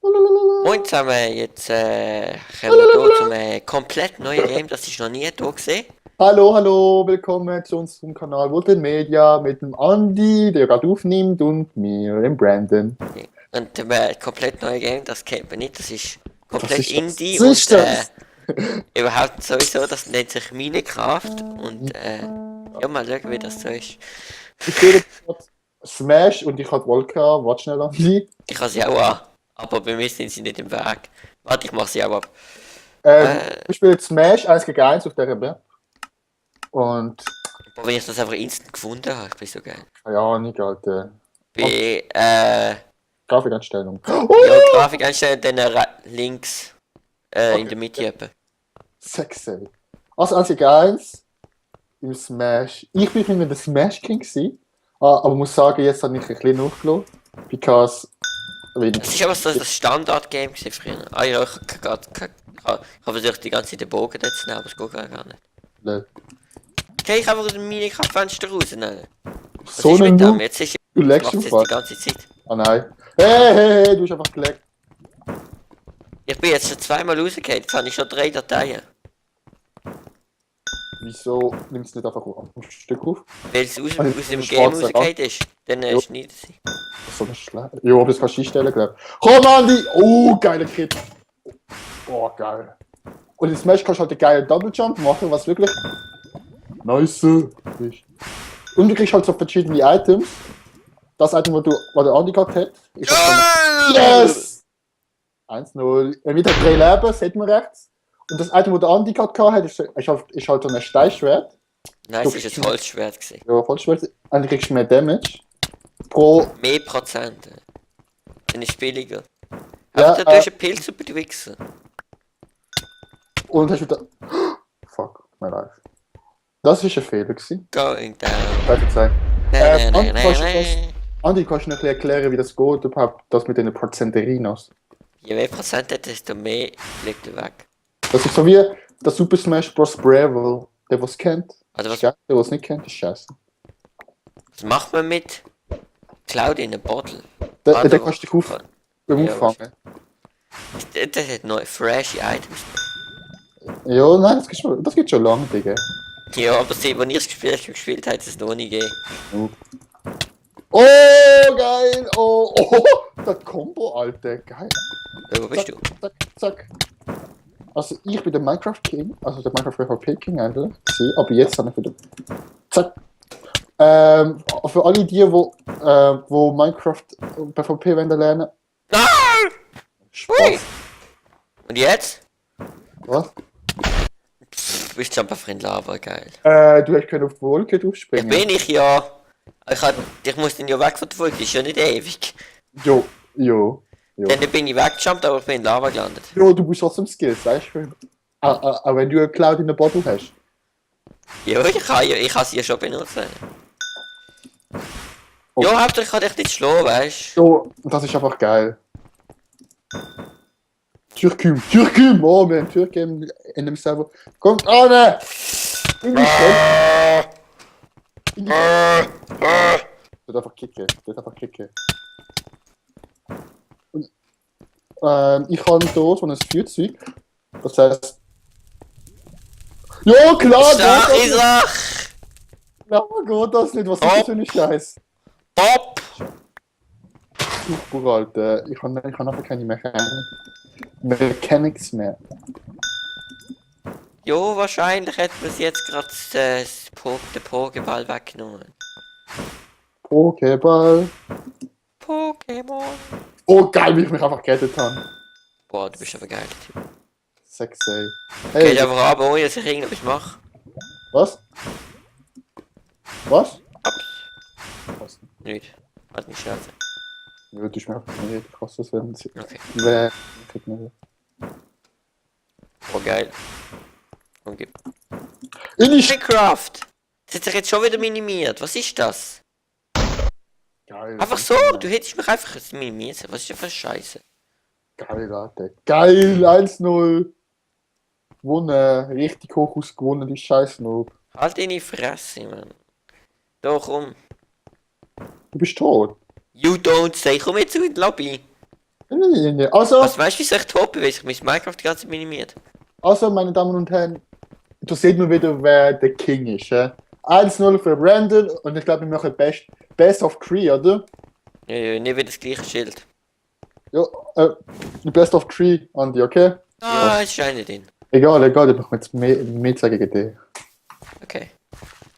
Moin zusammen, jetzt kommen wir hier zum komplett neuen Game, das ich noch nie hier gesehen. Hallo, willkommen zu unserem Kanal Woodland Media mit dem Andi, der gerade aufnimmt, und mir, dem Brandon. Und komplett neue Game, das kennt man nicht, das ist komplett ist das? Indie Was ist und das? überhaupt sowieso, das nennt sich Minecraft und ja, mal schauen, wie das so ist. Ich spiele gerade Smash und ich habe Volca, warte schnell, Andi. Ich habe sie auch an, aber bei mir sind sie nicht im Weg. Warte, ich mache sie auch ab. Ich spiele Smash 1 gegen 1 auf der Map. Und, Aber wenn ich das einfach instant gefunden habe, ich bin so geil. keine Ahnung, Alter. Bei Grafikeinstellung. ja, Grafik einstellen, dann links in der Mitte eben. Sexy. Also 1 gegen 1 im Smash. Ich bin immer der Smash King gewesen. Aber muss sagen, jetzt habe ich ein bisschen nachgelassen. Because. Es ist aber so das Standard-Game gewesen früher. Ah ja, ich habe versucht die ganze Zeit den Bogen dort zu nehmen, aber es geht gar nicht. Ne. Okay, ich einfach aus dem Minecraft-Fenster rausnehmen. Was So ist mit ein dem? Noob. Jetzt ist Du es leckst macht im es jetzt Fall. die ganze Zeit. Ah nein. Hey, du hast einfach geleckt. Ich bin jetzt schon zweimal rausgegangen, jetzt habe ich schon 3 Dateien. Wieso nimmst du nicht einfach ein Stück auf? Weil es aus Ah, dem das Game schwarze rausgegangen ist, dann Jo. schneiden sie. So eine Schlecht. Jo, aber das kannst du einstellen, glaube ich. Komm, Andi! Oh, geiler Crit. Oh, geil. Und in Smash kannst du halt einen geilen Double Jump machen, was wirklich nice ist. Und du kriegst halt so verschiedene Items. Das Item, was der Andi gerade hat, ist halt so Yes! 1-0. Mit 3 Leben, sieht man rechts. Und das Item, das der Andi gerade hat, ist halt so ein Steinschwert. Nein, es ist ein Holzschwert gewesen. Ja, Holzschwert. Und dann kriegst du mehr Damage. Pro. Mehr Prozent. Dann ist es billiger. Ja, Aber du hast einen Pilz über die Wichser. Und hast wieder. Fuck, mein Life. Das war ein Fehler gewesen. Going down. Verzeih. Nein, nein, Andi, nein, kannst du nein, das- nein. Andi, kannst du noch ein bisschen erklären, wie das geht, überhaupt das mit den Prozenterinos? Je mehr Prozent hat, desto mehr fliegt er weg. Das ist so wie das Super Smash Bros. Brawl. Der, was kennt, Also ist was, geil. Der, was nicht kennt, ist scheiße. was macht man mit Cloud in a Bottle? Der kannst du dich auf, beim Ja, Auffangen. Das hat neue freshe Items. Ja, nein, das geht schon lange, Digga. Ja, aber sie, wenn ihr es gespielt habt, ist es noch nie gegeben. Oh, geil! Oh, der Combo, Alter, geil. Wo bist du? Zack. Also ich bin der Minecraft King, also der Minecraft PvP King eigentlich, aber jetzt habe ich wieder. Zack. Für alle die, wo Minecraft PvP wollen lernen. Nein! Spaß. Und jetzt? Was? Du bist Jumper Friend Lava, geil. Du hättest können auf die Wolke Ja, draufspringen. bin ich ja. Ich muss dann ja weg von der Folge, das ist ja nicht ewig. Jo. Dann bin ich weggejumpt, aber ich bin in Lava gelandet. Jo, du bist trotzdem Skills, weißt du? Auch wenn du eine Cloud in der Bottle hast. Ja, ich kann sie ja schon benutzen. Oh. Ja, hauptsächlich kann ich nicht schlagen, weißt du? Jo, das ist einfach geil. Türküm, oh man, Türküm in dem Server. Kommt an! In die Stelle. In die Stelle. Wird einfach kicken. Und, ich habe hier so ein Feuerzeug. Das heißt. Ja, klar! Isach! Geht das nicht? Was ist das für ein Scheiß? Top! Super, Alter. Ich kann einfach keine Mechanics mehr. Jo, wahrscheinlich hat man jetzt gerade den Pokéball weggenommen. Pokéball. Pokémon. Oh, geil, wie ich mich einfach gerettet habe. Boah, du bist aber geil, Typ. Sexy. Geht einfach ab, ohne dass ich irgendetwas mache. Was? Was? Was? Nicht. Halt nicht scherzen. Ja, du schmeckst mir nicht. Ich hasse das, wenn sie. Okay. Wer? Oh, geil. Und gib. In die Minecraft! Das hat sich jetzt schon wieder minimiert. Was ist das? Geil. Einfach so, du hättest mich einfach minimiert. Was ist denn für Scheiße? Geil, Alter. Geil, 1-0. Gewonnen. Richtig hoch ausgewonnen, die scheiß Noob. Halt deine Fresse, Mann. Da komm. Du bist tot. You don't say. Komm jetzt in die Lobby. Also, Was weißt du, wie ich tot bin, weil ich mein Minecraft die ganze Zeit minimiert? also, meine Damen und Herren, da sieht man wieder, wer der King ist. 1-0 für Brandon und ich glaube, wir machen Best of 3, oder? Ja, nicht wieder das gleiche Schild. Ja, Best of 3, Andi, okay? Ah, es ist einer drin. Egal, ich mache jetzt mehr gegen dich. Okay.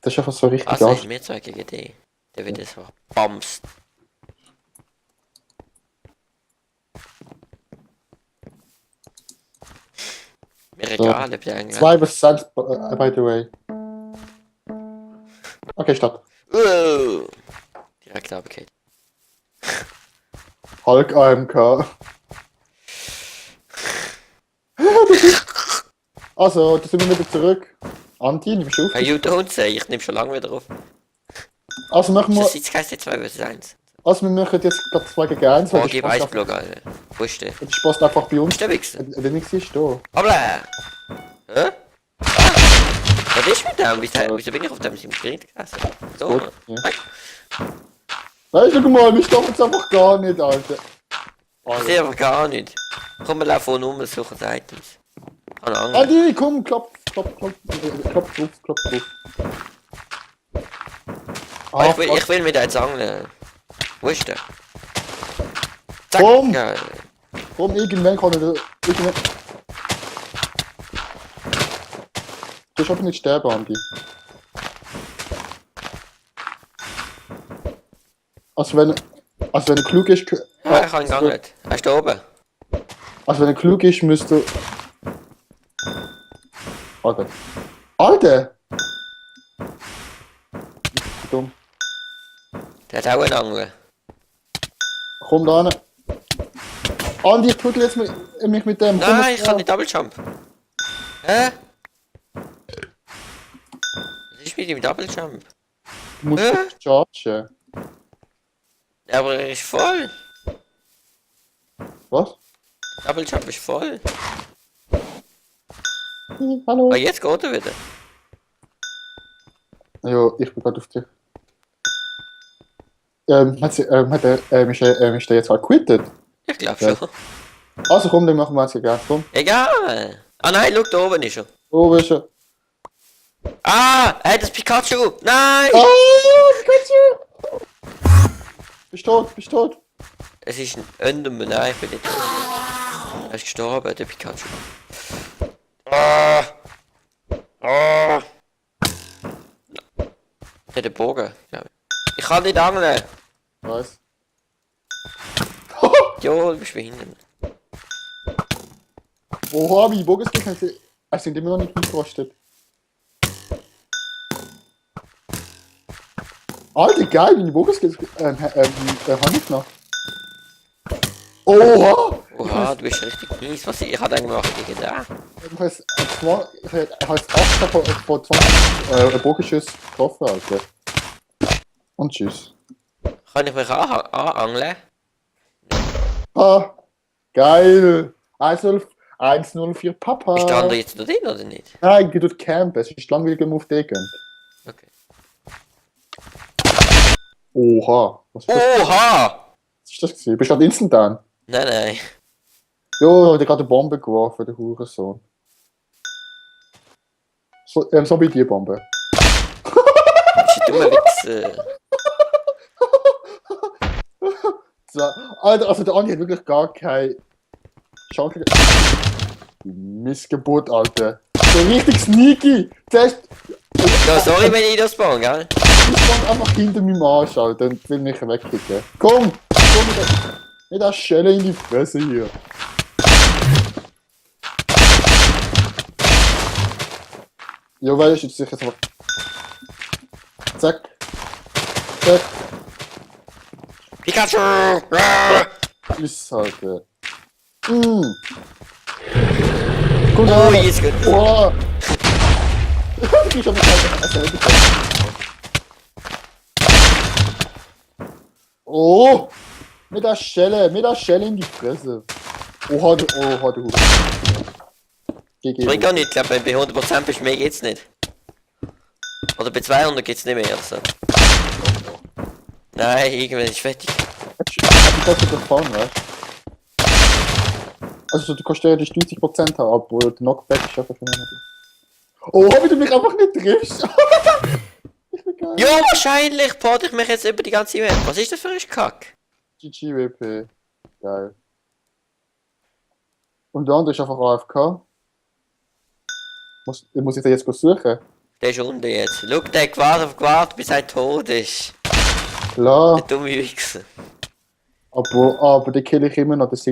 Das ist einfach so richtig Also, Arsch. ist mir zwei gegen die. Der wird so bamst. Mir egal, ob der eigentlich. 2 vs 1, by the way. Okay, Start. Direkt abgekehrt. Hulk AMK. Also, da sind wir wieder zurück. Andi, nimmst du auf? Hey, you don't say, ich nehme schon lange wieder auf. Also machen wir, Das ist jetzt 2 vs 1. also wir machen jetzt gerade 2 gegen 1, Oh, weil gib Eisblock, Alter. Wo ist der? der Spaß einfach bei Wo uns. ist der Wichser? Der nichts ist da. Aber! Hä? Was ist mit dem? Wieso bin ich auf dem Screen gesessen? So. Gut, ja. Weißt du, guck mal, wir stoppen jetzt einfach gar nicht, Alter. Ich sehe aber gar nicht. Komm, wir laufen von um, suchen die Items. Keine Angst. Andi, komm, klopf drauf. Ah, ich will mit jetzt angeln. Wo ist der? Zack! Komm. Ja, Komm, irgendwann kann er... Irgendwann... Du darfst einfach nicht sterben, Andi. Also wenn er klug ist... ich kann gar nicht. Er ist da oben. Also wenn er klug ist, müsste... Alter. Alter! Dumm. Der hat auch einen Angel. Komm da hin. Andi, ich prügel jetzt mich mit dem. Komm, Nein, ich kann nicht Double Jump. Hä? Was ist mit dem Double Jump? Du musst dich chargen. Ja, aber er ist voll. Was? Double Jump ist voll. Hallo. Aber jetzt geht er wieder. Ja, ich bin gerade auf dich. Ist der jetzt halt quittet? Ich glaube Ja. schon. Also komm, dann machen wir jetzt gerne. Komm. Egal. Ah nein, schau, da oben ist er. Oh, ist er? Ah, er hat das Pikachu. Nein! Oh, Pikachu! Bist tot. Es ist ein Enderman. Nein, ich bin nicht tot. Er ist gestorben, der Pikachu. Ah! Ah! Der hat den Bogen, glaube ich. Ich kann nicht angeln. Weiß. Jo, du bist behindert. Oha, wie Bogenskills sind immer noch nicht gefrostet. Alter, geil, meine Bogenskills habe ich noch. Oha! Oha, du bist richtig mies. Was ich hatte eigentlich gemacht gegen den? Ich habe jetzt 18 von 20 Bogenschüsse getroffen, Alter. Und tschüss. Kann ich mich anangeln? Ah, geil! 1-0 für Papa. Ist der andere jetzt noch drin oder nicht? Nein, die tut campen, es ist langweilig, wenn man auf den geht. Okay. Oha! Was Oha! ist das gewesen? Bist du gerade instant down? Nein. Jo, der hat gerade eine Bombe geworfen, der Hurensohn. So wie die Bombe. Das ist ein dummer Wichser. So, Alter, also der Andi hat wirklich gar keine Chance. Missgeburt, Alter. So richtig sneaky. Zuerst Ja, sorry, wenn ich das baue, gell? ich stand einfach hinter meinem Arsch, Alter, und will mich wegkicken. Komm mit der Schelle in die Fresse hier. Ja, weil ich jetzt sicher so. Zack. Pikachu! Ah! Ist halt. Komm Oh, da. jetzt geht es. Boah. Ich hab mich Oh! Mit der Schelle in die Fresse. Oha, du Hure. GG. Bringt gar nicht, ich glaube, bei 100% bist mehr geht's nicht. Oder bei 200 geht's nicht mehr, also. Nein, irgendwann ist fertig. Hab ich das davon, weißt Also du kannst theoretisch 90% haben, aber der Knockback ist einfach immer noch. Oh, wie du mich einfach nicht triffst! Ich bin geil. Ja, wahrscheinlich port ich mich jetzt über die ganze Welt. Was ist das für ein Kack? GG WP. Geil. Und der andere ist einfach AFK. Muss ich den jetzt suchen? Der ist unten jetzt. Schau, der hat gewartet, bis er tot ist. Klar, Der dumme Wichser. aber den kill ich immer noch, das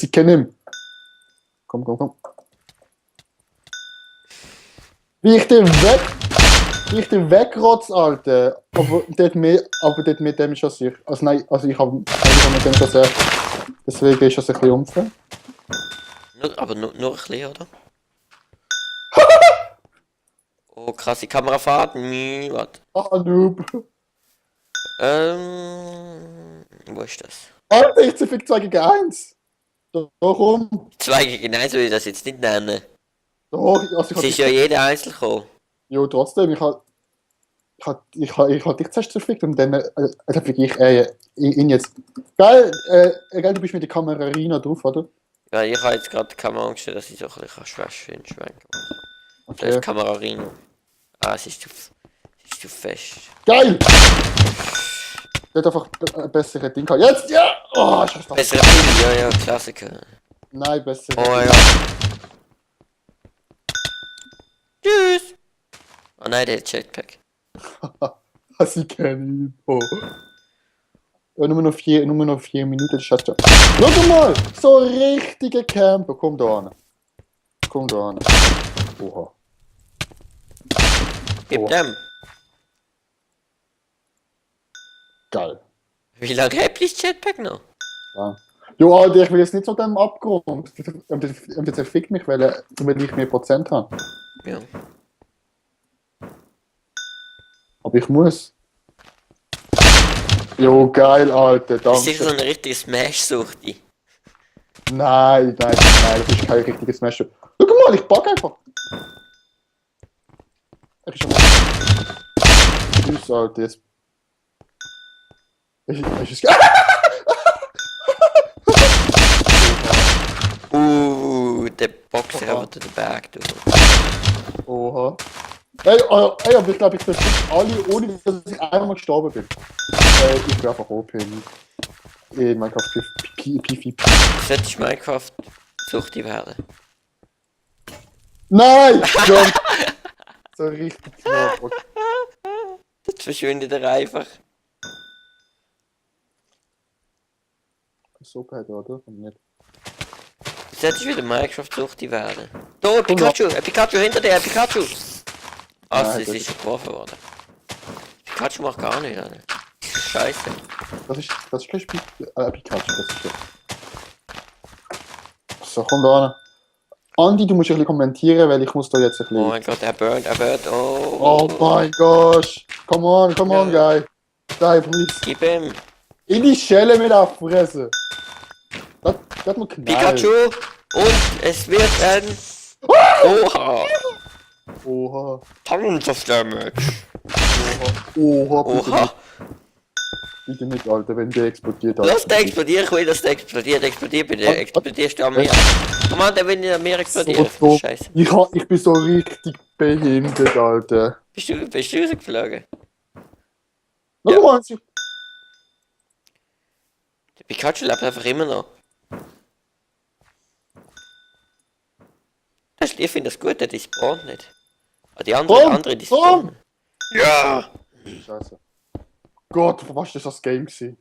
ich kenne ihn. Komm. Wie ich den wegrotz, Alter. Aber dort mit dem ist er sicher. Also nein, ich hab mit dem schon sehr. Deswegen ist das ein bisschen unfair. Aber nur ein bisschen, oder? Oh, krasse Kamerafahrt. Warte. Ah, Noob. Wo ist das? Alter, ich zerfick 2 gegen 1. Warum? 2 gegen 1 will ich das jetzt nicht nennen. Doch, also Es ist ja jeder einzeln gekommen. Jo, trotzdem, ich hab dich zuerst zerfickt und dann fick ich ihn jetzt. Geil, du bist mit der Kamera Rina drauf, oder? Ja, ich habe jetzt gerade die Kamera angestellt, dass ich so ein bisschen schwenken kann. Okay. Das ist die Kamera rein. Ah, es ist zu fest. Geil! Der hat einfach ein besseres Ding gehabt. Jetzt, ja! Oh, scheiße. Bessere Film, ja, Klassiker. Nein, besser. Oh ja. Tschüss! Oh nein, der hat Jetpack. Sie kennen ihn. Oh. Ja, nur noch 4 Minuten, das schafft ja. Schau mal! So richtige Camper. Komm da an. Oha. Gib dem. Geil. Wie lange habt ihr das Jetpack noch? Ja. Jo, Alter, ich will jetzt nicht so dem Abgrund. Und der zerfickt mich, weil ich mehr Prozent habe. Ja. Aber ich muss. Jo, geil, Alter, Das danke. ist so eine richtige Smash-Suchte. Nein, das ist kein richtiges Smash. Schau mal, ich bug einfach. Er ist einfach. Tschüss, Alter, jetzt. Ich Der Boxer Oha. hat den Berg, du. Oha. Ey, aber ich glaube, ich verstehe alle, ohne dass ich einmal gestorben bin. Ich bin einfach OP. In Minecraft PvP. Solltest du Minecraft-Suchti werden? Nein! John! So richtig knapp. Okay. Jetzt verschwindet er einfach. So bad, oder? Nicht. Solltest du wieder Minecraft-Suchti werden? Da, Pikachu! Ein Pikachu hinter dir, ein Pikachu! Ah, Nein, es das ist schon geworfen worden. Pikachu macht gar nichts, Alter. Scheiße. Das ist kein Pikachu, das ist ja. So, komm da an. Andi, du musst ein bisschen kommentieren, weil ich muss da jetzt ein bisschen... Oh mein Gott, er burnt, oh. Oh mein Gott! Come on, guy! Die, please! Gib ihm! In die Schelle mit abfressen! Das hat mir knallt. Pikachu! Und es wird ein... Oha! Oha. Tons of Damage! Oha, bitte Oha! nicht, bitte nicht, Alter, wenn der explodiert. Lass den explodieren, ich will, dass der explodiert. Explodierst du an mir. Komm an, der will nicht an mir explodieren. So, Scheiße. ich bin so richtig behindert, Alter. Bist du rausgeflogen? Schau Ja. mal, Der Pikachu lebt einfach immer noch. Ich finde das gut, der spawnt nicht. Aber die andere die spawnen. Ja! Scheiße. Gott, was ist das Game gewesen?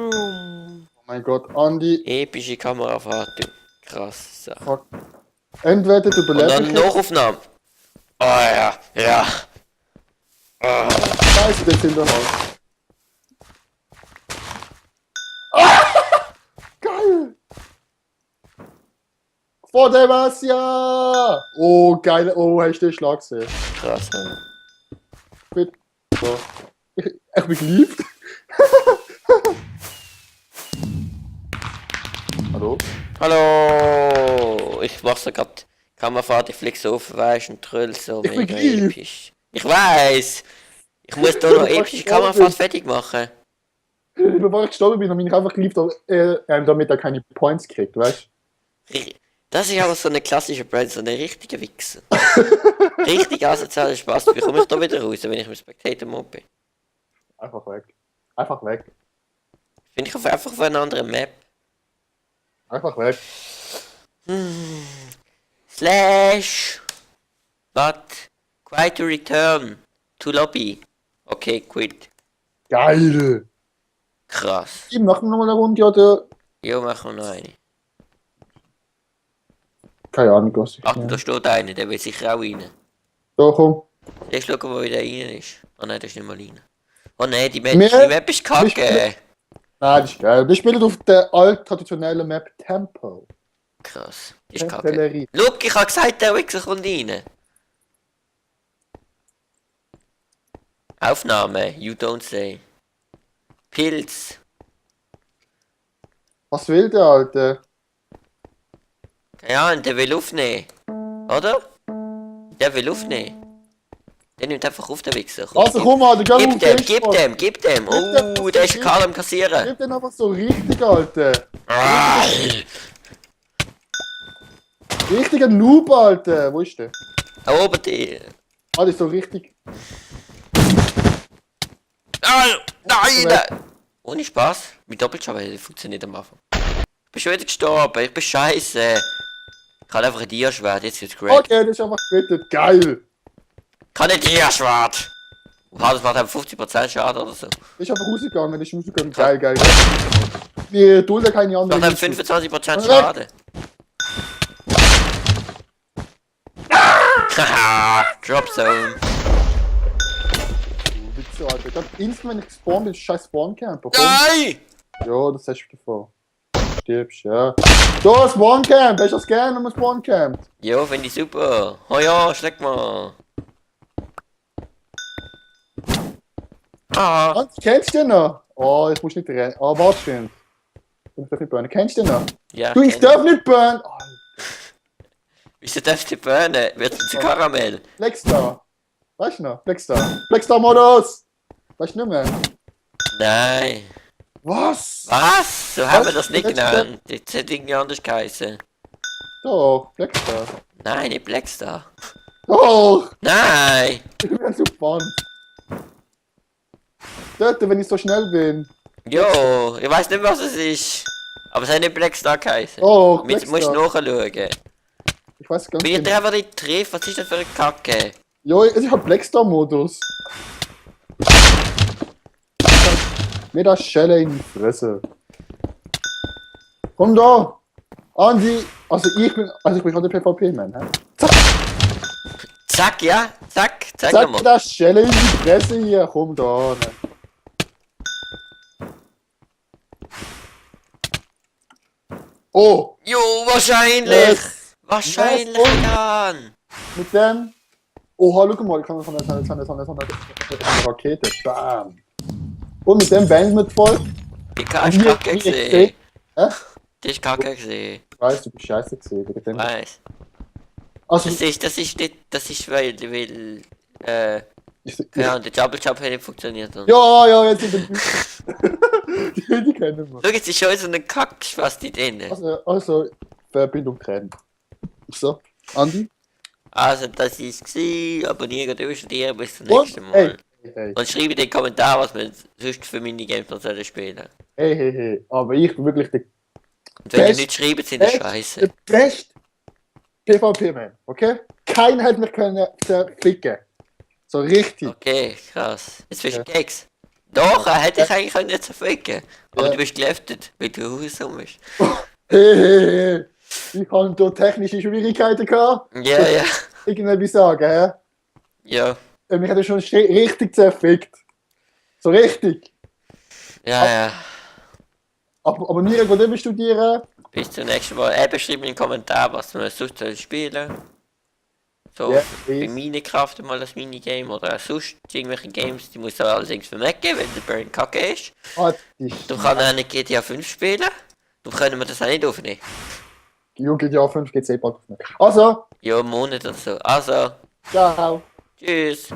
Oh mein Gott, Andi, Epische Kamerafahrt, du. Krass. Sache. fuck. Entweder du Und dann überlebst jetzt. Nachaufnahme. Oh ja, ja. Oh. Scheiße, der ist in der Hand. Geil! Vor dem was ja! Oh, geil. Oh, hast du den Schlag gesehen? Krass, ja. Gut. So. Ich bin geliebt. Hallo? Hallo! Ich mach so grad Kamerafahrt, ich flieg so auf, weisst und tröll so Ich bin mega geliebt. episch. Ich weiß! Ich muss da noch epische Kamerafahrt fertig machen. Bevor ich gestorben bin, habe ich einfach geliebt, damit er keine Points kriegt, weißt Das ist aber so eine klassische Brand, so eine richtige Wichser. Richtig asozialer Spaß. Wie komme ich da wieder raus, wenn ich im Spectator-Mode bin? du? Einfach weg. Einfach weg. Finde ich einfach auf einer anderen Map. Einfach weg. Slash. But. Quite to return. To Lobby. Okay, quit. Geil! Krass. Team, machen wir nochmal eine Runde, oder? Jo, machen wir noch eine. Keine Ahnung, was ich Ach, da steht einer, der will sicher auch rein. So, komm. Jetzt schauen, wo wieder rein ist. Oh nein, das ist nicht mal rein. Oh nein, die Wir- Map ist wir kacke. spielen- Nein, das ist geil. Wir spielen auf der alt-traditionellen Map Tempo. Krass, die ist kacke. Tempelerie. Look, ich hab gesagt, der Wichser kommt rein. Aufnahme, you don't say. Pilz. Was will der, Alte? Keine Ahnung, der will aufnehmen. Oder? Der will aufnehmen. Der nimmt einfach auf, der Wichser. Also komm mal, gib Gib dem, gib dem, gib dem. Oh, der ist Karl am Kassieren. Gib den einfach so richtig, Alte. Ah, Richtiger Noob, Alte. Wo ist der? da oben die. Ah, das ist so richtig. Nein, nein! Ohne Spaß. Mit Doppelschau, das funktioniert am Anfang. Ich bin schon wieder gestorben, ich bin scheiße. Ich kann einfach ein Dia-Schwert, jetzt wird's great. Okay, das ist einfach gewettet. Geil. Kann ein Dia-Schwert! Oha, das macht einfach 50% Schaden oder so. Das ist einfach rausgegangen, das ist rausgegangen. Geil, geil. Wir dulden keine anderen. Macht einfach 25% Schaden. Haha, Drop Zone. Witze, Alter. Ganz instant, wenn ich gespawnt bin, ist scheiß Spawncamper. Nein! Ja, das hast du davor. Stirbst, ja. So, Spawncamp. Hast du das gerne, wenn man Spawncampt? Jo, finde ich super. Oh ja, schläg mal. Ah, Hans, kennst du den noch? Oh, ich muss nicht rennen. Oh, warte schön. Ich darf nicht burnen. Kennst du den noch? ja. Du, ich kenn darf nicht burnen! Oh, Wieso darfst du burnen? Wird zu Karamell? Blackstar. Weißt du noch? Blackstar. Blackstar-Modus! Weißt du nicht mehr? Nein. Was? Was? So haben wir das nicht Letzte- genannt. Das hätte irgendwie anders geheißen. Doch, Blackstar. Nein, nicht Blackstar. Doch! Nein! Ich bin so spannend. Dort, wenn ich so schnell bin. Jo, ich weiß nicht, was es ist. Aber es hat nicht Blackstar geheißen. Oh, Jetzt musst du Blackstar. nachschauen. Ich weiß ganz Bin ich genau. dir einfach nicht trifft? Was ist das für eine Kacke? Jo, es ist halt Blackstar-Modus. Mir das Schelle in die Fresse. Komm da! Andi! Also ich bin halt der PvP-Man, hä? Zack, ja? Zack, zeig Sag mir nochmal. das Schelle in die Fresse hier, komm da. Ne? Oh! Jo, wahrscheinlich! Yes. Wahrscheinlich Yes, und- dann! Mit dem. Oha, schau mal, ich kann so eine Rakete. Bam! Und mit dem beenden wir die Folge. Die hast Hier- Kacke hier gesehen. steht- Hä? Die ist Kacke gesehen. Ich weiß, du bist scheiße gesehen. wegen dem. Weiß. Also, Das ist nicht, das ist weil, ich, ja, der Double Jump hat nicht funktioniert. Und ja, jetzt sind die kennen wir. schau, jetzt ist schon so eine Kackschwasti drin. Also, Verbindung trennen. So, Andi? Also, das ist gsi. Abonnieren, durchstudieren, bis zum Und, nächsten Mal. hey. Und schreibe in den Kommentar, was wir sonst für Minigames noch sollen spielen. Hey. Aber ich bin wirklich der Und wenn ihr Best- nicht schreibt, sind das der scheiße. beste PvP-Man, okay? Keiner hätte mich können ficken. So richtig. Okay, krass. Jetzt bist du Ja. Keks. Doch, er hätte ich eigentlich nicht zerficken. Aber Ja. du bist geleftet, weil du Husum bist. Hey. Ich habe da technische Schwierigkeiten gehabt. Ja, ja. Irgendwie sagen, hä? Ja. Mich hat er schon richtig zerfickt. So richtig. Ja. Aber nie irgendwo studieren. Bis zum nächsten Mal. Schreib mir in den Kommentar, was wir sonst sollen spielen. So, Ja, bei please. Minecraft mal das Minigame oder auch sonst irgendwelche Games, die muss aber allerdings vermecken, wenn der Burn kacke ist. Ah, die ist- Du kannst auch nicht GTA 5 spielen. Du können wir das auch nicht aufnehmen. GTA 5 geht's eh bald auf mich. Also, Ja, einen Monat oder so. Also, ciao. tschüss.